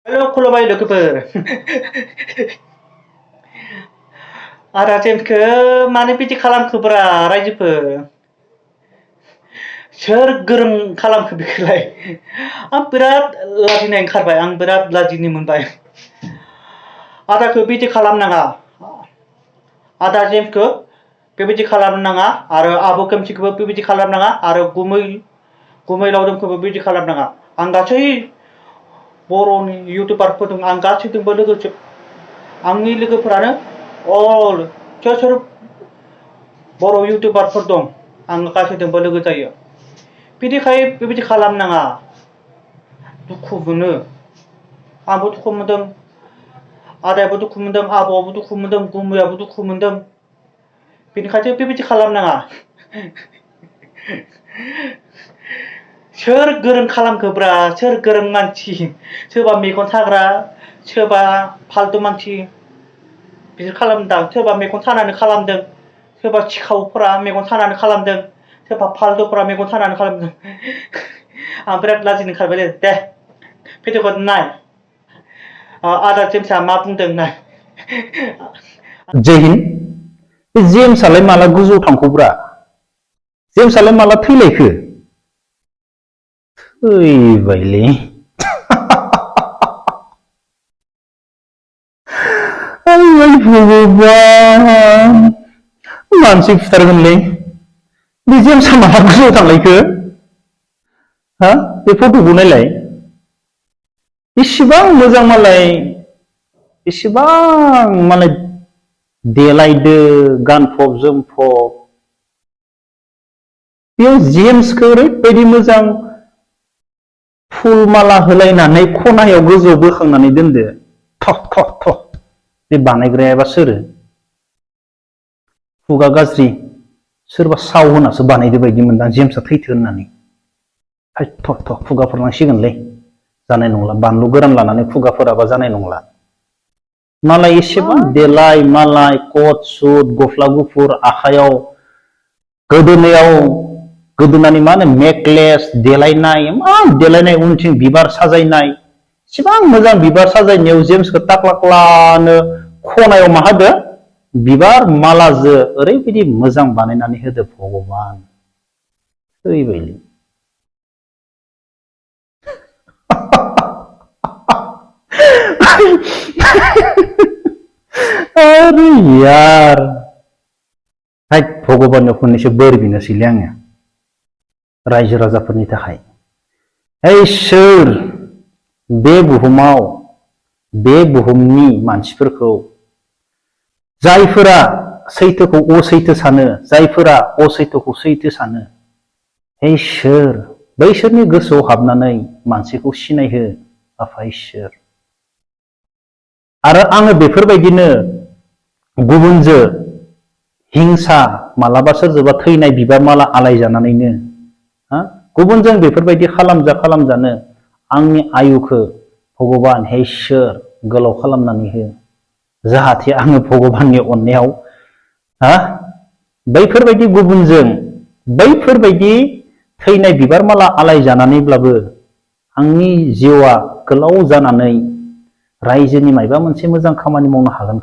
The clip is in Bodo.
हेल' खुलुमबाय लोगोफोर आदा जेम्सखौ मानो बिदि खालामखोब्रा रायजोफोर सोर गोरों खालामखो बेखौलाय आं बिराद लाजिनाय ओंखारबाय आं बिराद लाजिनो मोनबाय आदाखौ बिदि खालामनाङा आदा जेम्सखौ बेबायदि खालामनाङा आरो आब' खोमसिखौबो बेबायदि खालामनाङा आरो गुमै लावदुमखौबो बेबायदि खालामनाङा आं गासै बर'नि इउटुबारफोर दं आं गासैजोंबो लोगोसे आंनि लोगोफोरानो अल सोर बर' इउटुबारफोर दं आं गासैजोंबो लोगो जायो बिदिखाय बेबायदि खालामनाङा दुखु मोनो आंबो दुखु मोनदों आदायाबो दुखु मोनदों आब'आबो दुखु मोनदों गुमैयाबो दुखु मोनदों बेनिखायनो बेबायदि खालामनाङा सोर गोरों खालामखोब्रा सोर गोरों मानसि सोरबा मेगन साग्रा सोरबा फालतु मानसि बिसोर खालामदों सोरबा मेगन सानानै खालामदों सोरबा सिखावफोरा मेगन सानानै खालामदों सोरबा फालतुफोरा मेगन सानानै खालामदों आं बिराद लाजिनो ओंखारबाय दे भिडिअखौ नाय आदा जेम्सआ मा बुंदों नाय जय हिन्द बे जेम्सआलाय माला गोजौआव थांखोब्रा जेम्सआलाय माला थैलायखो थैबायलै भगबान मानसि फुथारगोनलै बे जेम्सआ माला गोजौआव थांलायखो हा बे फट'खौ नायलाय इसिबां मोजां मालाय इसिबां मालाय देलायदो गानफब जोमफब बेयाव जेम्सखौ ओरैबायदि मोजां फुल माला होलायनानै खनायाव गोजौआव बोखांनानै दोनदो थ बे बानायग्रायाबा सोरो खुगा गाज्रि सोरबा साव होनासो बानायदो बायदि मोनदां जेम्सआ थैथो होननानै खुगाफोरनांसिगोनलै जानाय नंला बानलु गोरान लानानै खुगाफोराबा जानाय नंला मालाय एसेबां देलाय मालाय कट सुट गस्ला गुफुर आखायाव गोदोनानि मा होनो नेकलेस देलायनाय देलायनाय उनथिं बिबार साजायनाय एसेबां मोजां बिबार साजायनायाव जेम्सखौ टाक्लाक्लानो खनायाव मा होदो बिबार मालाजो ओरैबायदि मोजां बानायनानै होदो भगबान थैबायलै अरे यार भगबाननियाव खननैसो बोर बिनोसैलै आङो रायजो राजाफोरनि थाखाय सोर बे बुहुमाव बे बुहुमनि मानसिफोरखौ जायफोरा सैथोखौ असैथो सानो जायफोरा असैथोखौ सैथो सानो सोर बैसोरनि गोसोआव हाबनानै मानसिखौ सिनायहो आफा इसोर आरो आङो बेफोरबायदिनो गुबुनजों हिंसा मालाबा सोरजोंबा थैनाय बिबार माला आलायजानानैनो गुबुनजों बेफोरबायदि खालामजानो आंनि आयुखौ भगबान इसोर गोलाव खालामनानै हो जाहाथे आङो भगबाननि अननायाव बैफोरबायदि गुबुनजों बैफोरबायदि थैनाय बिबार माला आलायजानानैब्लाबो आंनि जिउआ गोलाव जानानै रायजोनि मायबा मोनसे मोजां खामानि मावनो हागोन